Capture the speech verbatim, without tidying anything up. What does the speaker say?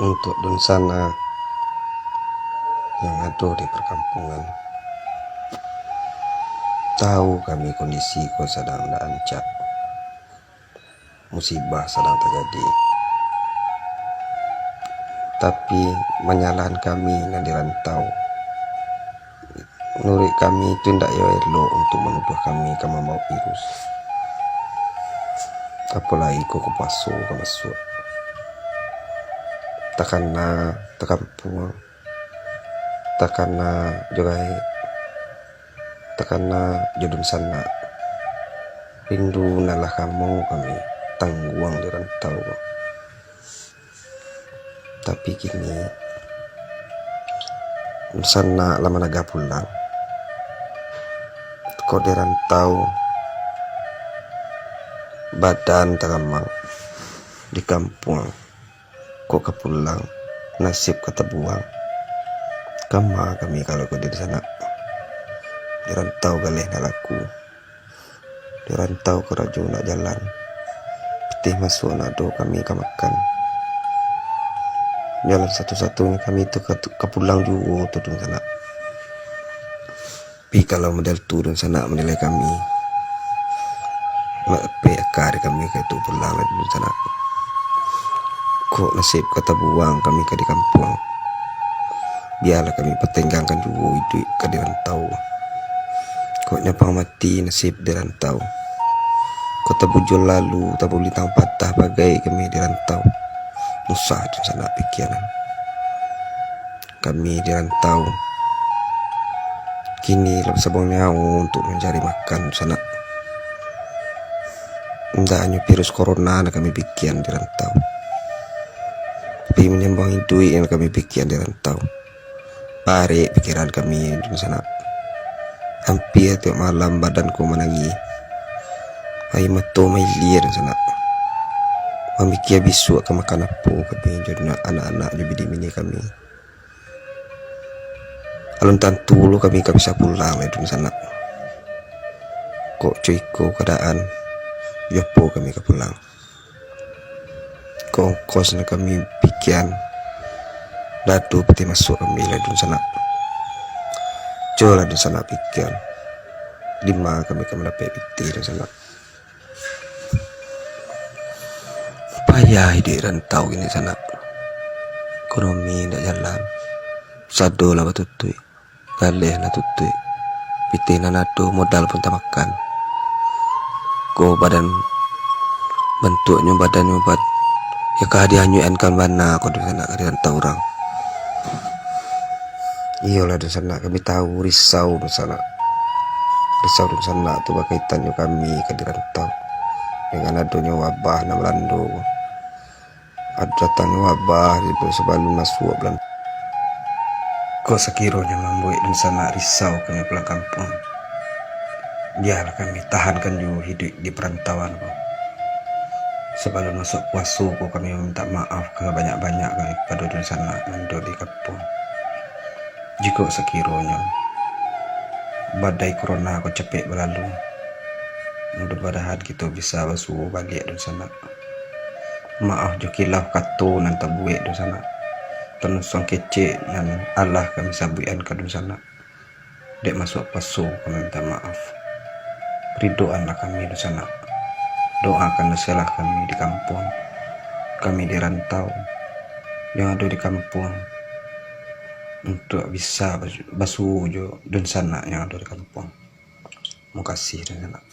Untuk dunsanak yang ado di parkampuangan, tahu kami kondisi ko sadang ndak rancak. Musibah sadang tajadi. Tapi, manyalahan kami nan di rantau. Manuruik kami tu ndak yo elok untuk manuduah kami ka mambaok virus. Apolai iko ka puaso ka masuak. Takana takampuang, takana jo gaek, takana jo dunsanak. Rindu nan lah lamo kami tangguang di rantau ko. Tapi kini, dunsanak lah managa pulang. Kok di rantau, badan taramang, di kampuang, kok ka pulang, nasib ka tabuang. Kama kami kalau ko di dunsanak? Di rantau galeh nak laku. Di rantau karajo nak jalan. Pitih masuak nak ado kami ka makan. Jalan satu-satunyo kami tu ka, ka pulang juo tu dunsanak. Tapi kalau model tu dunsanak manilai kami, mak pek aka di kami ka itu pulang lah dunsanak. Kok nasib ka tabuang kami ka di kampuang. Bialah kami patenggangkan juo iduik ka di rantau. Kok nyo pang mati nasib di rantau. Kok tabujua lalu, tabulintang patah bagai kami di rantau. Usah dunsanak pikiran. Kami di rantau, kini lah basabuang nyawo untuk mancari makan dunsanak. Indak hanyo virus corona nan kami pikian di rantau, tapi manyambuang iduik nan kami pikian di rantau. Barek pikiran kami dunsanak. Hampia tiok malam badan ko manangih. Aia mato mailia dunsanak. Mamikia bisuak ka makan apo kami jo anak-anak jo bini-bini kami. Alun tantu lo kami ka bisa pulang lai dunsanak. Kok co iko kaadaan, jo apo kami ka pulang? Kok ongkos nan kami pikian, ndak ado pitih masuak kami lai dunsanak. Colah dunsanak pikian, dima kami ka mandapek pitih dunsanak. Payah iduik rantau kini sanak. Ekonomi indak jalan. Sado lah batutuik. Galeh lah tutuik. Pitih nan ado modal pun tamakan. Ko badan, bantuaknyo badannyo bad-, yo ka dianyuikan bana ko dunsanak ka di rantau urang. Iyolah dunsanak, kami tahu risau dunsanak. Risau dunsanak tu bakaitan jo kami ka di rantau. Dengan adonyo wabah nan malando. Ado datangnyo wabah di sabalun masuak bulan. Kok sakironyo mambuek dunsanak risau kami pulang kampuang, bialah kami tahankan juo hiduik di parantauan ko. Sabalun masuak puaso ko, kami mamintak maaf ka banyak-banyak kami kapado dunsanak nan ado di kampuang. Jikok sakironyo badai corona ko capek balalu, mudah-mudahan kito bisa basuo baliak dunsanak. Maaf jo kilaf kato nan tabuek dunsanak, panusuang kecek nan alah kami sabuikan ka dunsanak. Dek masuak puaso kami minta maaf. Ridoanlah kami dunsanak. Doakan salah kami di kampuang, kami di rantau, yang ado di kampuang, untuak bisa basu-, basuo jo dunsanak yang ado di kampuang. Mukasih dunsanak.